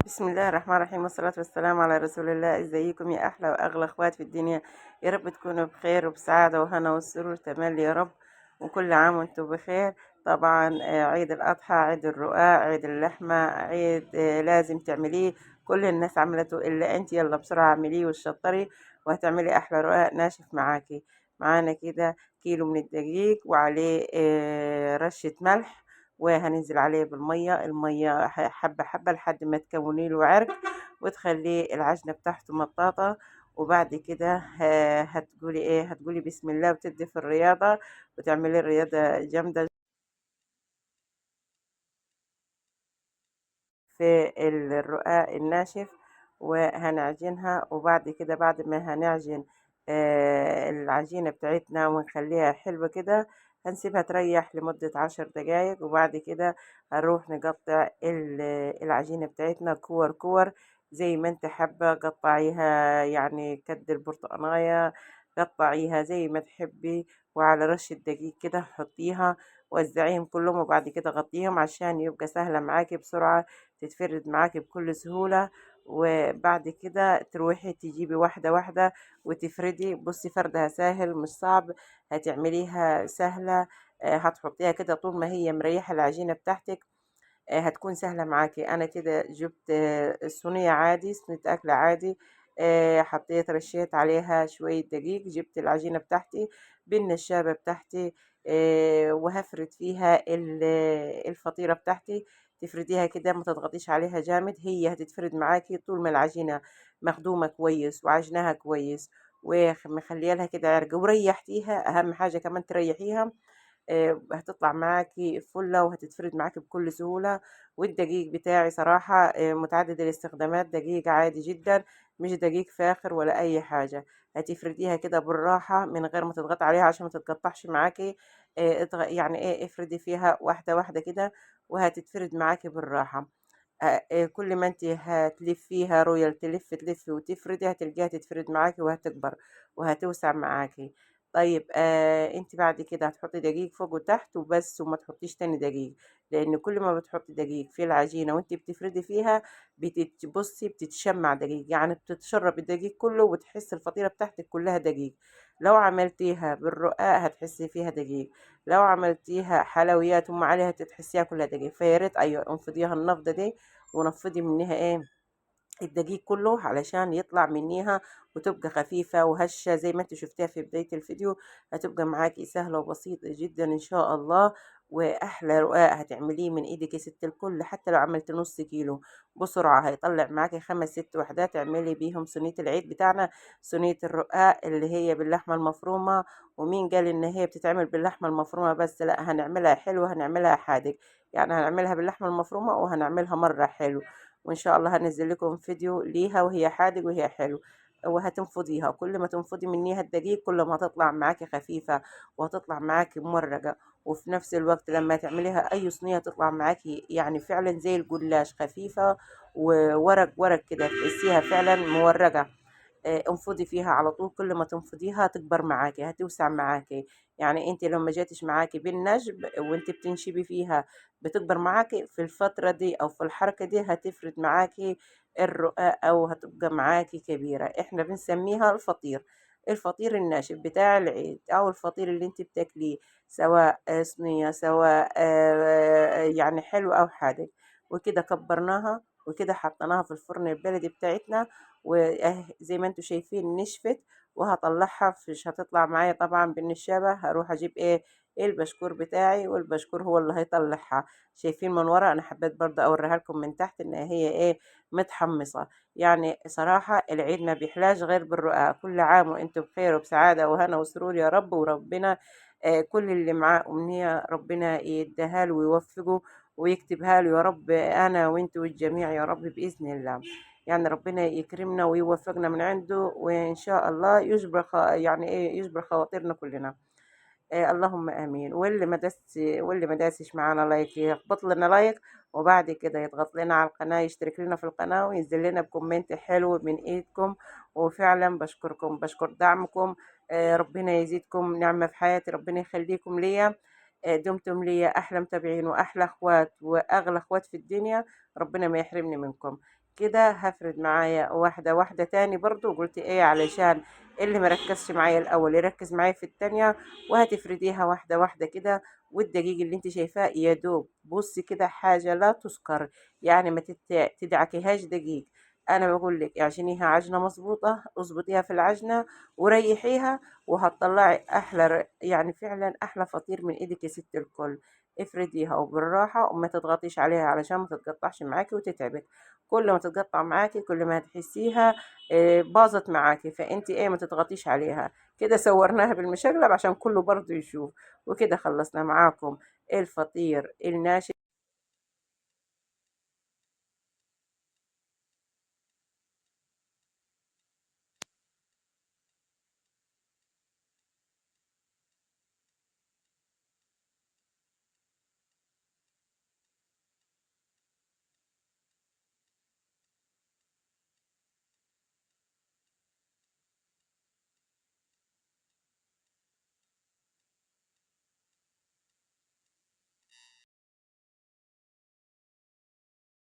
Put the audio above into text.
بسم الله الرحمن الرحيم، والصلاة والسلام على رسول الله. ازيكم يا احلى واغلى اخوات في الدنيا؟ يا رب تكونوا بخير وبسعادة وهنا والسرور تملي يا رب، وكل عام وانتم بخير. طبعا عيد الاضحى، عيد الرقاق، عيد اللحمة، عيد لازم تعمليه، كل الناس عملته الا انت. يلا بسرعة اعمليه وشطري وهتعملي احلى رقاق ناشف معاكي. معانا كده كيلو من الدقيق وعليه رشة ملح، وهننزل عليه بالمية، المية حبة حبة لحد ما تكوني له عرق وتخليه العجنة بتاعته مطاطة. وبعد كده هتقولي ايه؟ هتقولي بسم الله وتدي في الرياضة وتعملي الرياضة جامدة في الرقاق الناشف. وهنعجنها، وبعد كده بعد ما هنعجن العجينة بتاعتنا ونخليها حلوة كده، هنسيبها تريح لمدة 10 دقايق. وبعد كده هنروح نقطع العجينة بتاعتنا كور كور زي ما انت حابة، قطعيها يعني كد البرتقانية، قطعيها زي ما تحبي، وعلى رشة دقيق كده حطيها، وزعيهم كلهم. وبعد كده غطيهم عشان يبقى سهلة معاكي بسرعة، تتفرد معاكي بكل سهولة. وبعد كده تروحي تجيبي واحدة واحدة وتفردي. بصي فردها ساهل مش صعب، هتعمليها سهلة. هتحطيها كده طول ما هي مريحة العجينة بتاعتك، هتكون سهلة معاكي. أنا كده جبت صينية عادي، صينية أكل عادي، حطيت رشيت عليها شوية دقيق، جبت العجينة بتاعتي بالنشابة بتاعتي، وهفرد فيها الفطيرة بتاعتي. تفرديها كده، ما تضغطيش عليها جامد، هي هتتفرد معاكي طول ما العجينة مخدومة كويس وعجناها كويس ومخليها لها كده عرق وريحتيها. أهم حاجة كمان تريحيها، هتطلع معاكي فلة وهتتفرد معاكي بكل سهولة. والدقيق بتاعي صراحة، متعدد الاستخدامات، دقيق عادي جدا، مش دقيق فاخر ولا أي حاجة. هتفرديها كده بالراحة من غير ما تضغطي عليها عشان ما تتقطعش معاكي. يعني ايه، افردي فيها واحدة واحدة كده وهتتفرد معاكي بالراحة. كل ما انت هتلفيها رويال، تلف تلف وتفردي، هتلقيها تتفرد معاكي وهتكبر وهتوسع معاكي. انت بعد كده هتحطي دقيق فوق وتحت وبس، وما تحطيش تاني دقيق، لان كل ما بتحطي دقيق في العجينة وانت بتفردي فيها بتتشمع دقيق، يعني بتتشرب الدقيق كله وتحس الفطيرة بتاعتك كلها دقيق. لو عملتيها بالرقاق هتحسي فيها دقيق، لو عملتيها حلويات وما عليها تحسيها كلها دقيق. فيا ريت انفضيها النفضة دي ونفضي منها ايه الدقيق كله علشان يطلع منيها وتبقى خفيفة وهشة زي ما انت شفتيها في بداية الفيديو. هتبقى معاكي سهلة وبسيطة جدا ان شاء الله، واحلى رقاق هتعمليه من ايدك يا ست الكل. حتى لو عملت نص كيلو بسرعة هيطلع معاكي 5 6 وحدات تعملي بيهم صينية العيد بتاعنا، صينية الرقاق اللي هي باللحمة المفرومة. ومين قال ان هي بتتعمل باللحمة المفرومة بس؟ لا، هنعملها حلو، هنعملها حادق، يعني هنعملها باللحمة المفرومة وهنعملها مرة حلو. وإن شاء الله هنزل لكم فيديو ليها وهي حادق وهي حلو. وهتنفضيها، كل ما تنفضي منيها الدقيق كل ما هتطلع معاكي خفيفة وهتطلع معاكي مورقة، وفي نفس الوقت لما تعمليها أي صينية تطلع معاكي يعني فعلا زي الجلاش، خفيفة وورق ورق كده، تحسيها فعلا مورقة. انفضي فيها على طول، كل ما تنفضيها تكبر معاكي، هتوسع معاكي. يعني انت لو ما جاتش معاكي بالنجب وانت بتنشبي فيها بتكبر معاكي في الفترة دي او في الحركة دي، هتفرد معاكي الرقاق او هتبقى معاكي كبيرة. احنا بنسميها الفطير، الفطير الناشف بتاع العيد، او الفطير اللي انت بتاكليه سواء صينية سواء يعني حلو او حادق. وكده كبرناها وكده حطيناها في الفرن البلدي بتاعتنا، وزي ما انتم شايفين نشفت. وهطلعها، مش هتطلع معايا طبعا بالنشابة، هروح اجيب ايه البشكور بتاعي، والبشكور هو اللي هيطلعها. شايفين من ورا؟ انا حبيت برضه اوريها لكم من تحت ان هي ايه متحمصة. يعني صراحة العيد ما بيحلاش غير بالرقاق. كل عام وانتم بخير وبسعادة وهنا وسرور يا رب، وربنا كل اللي معاه امنية ربنا يديها له ويوفقه ويكتبها له يا رب، انا وانتم والجميع يا رب باذن الله. يعني ربنا يكرمنا ويوفقنا من عنده، وإن شاء الله يجبر يعني إيه يجبر خواطرنا كلنا. اللهم آمين. واللي ما داسش معانا like يخبط لنا like، وبعد كده يضغط لنا على القناة، يشترك لنا في القناة، وينزل لنا ب comment حلو من إيدكم. وفعلا بشكركم، بشكر دعمكم. ربنا يزيدكم نعمة في حياتي، ربنا يخليكم ليا. دمتم ليا أحلى متابعين وأحلى أخوات وأغلى أخوات في الدنيا، ربنا ما يحرمني منكم. كده هفرد معايا واحدة واحدة تاني برضو. قلت ايه؟ علشان اللي مركزش معايا الاول يركز معايا في التانية. وهتفرديها واحدة واحدة كده، والدقيق اللي انت شايفاه يا دوب بصي كده حاجة لا تذكر، يعني ما تدعكيهاش دقيق. انا بقول لك اعجنيها عجنة مظبوطة، اظبطيها في العجنة وريحيها، وهتطلعي احلى، يعني فعلا احلى فطير من ايدك يا ست الكل. افرديها وبالراحة، وما تضغطيش عليها علشان ما تتقطعش معاكي وتتعبك. كل ما تتقطع معاكي كل ما هتحسيها باظت معاكي، فانت ايه ما تضغطيش عليها كده. صورناها بالمشقلب عشان كله برضو يشوف. وكده خلصنا معاكم الفطير الناشف.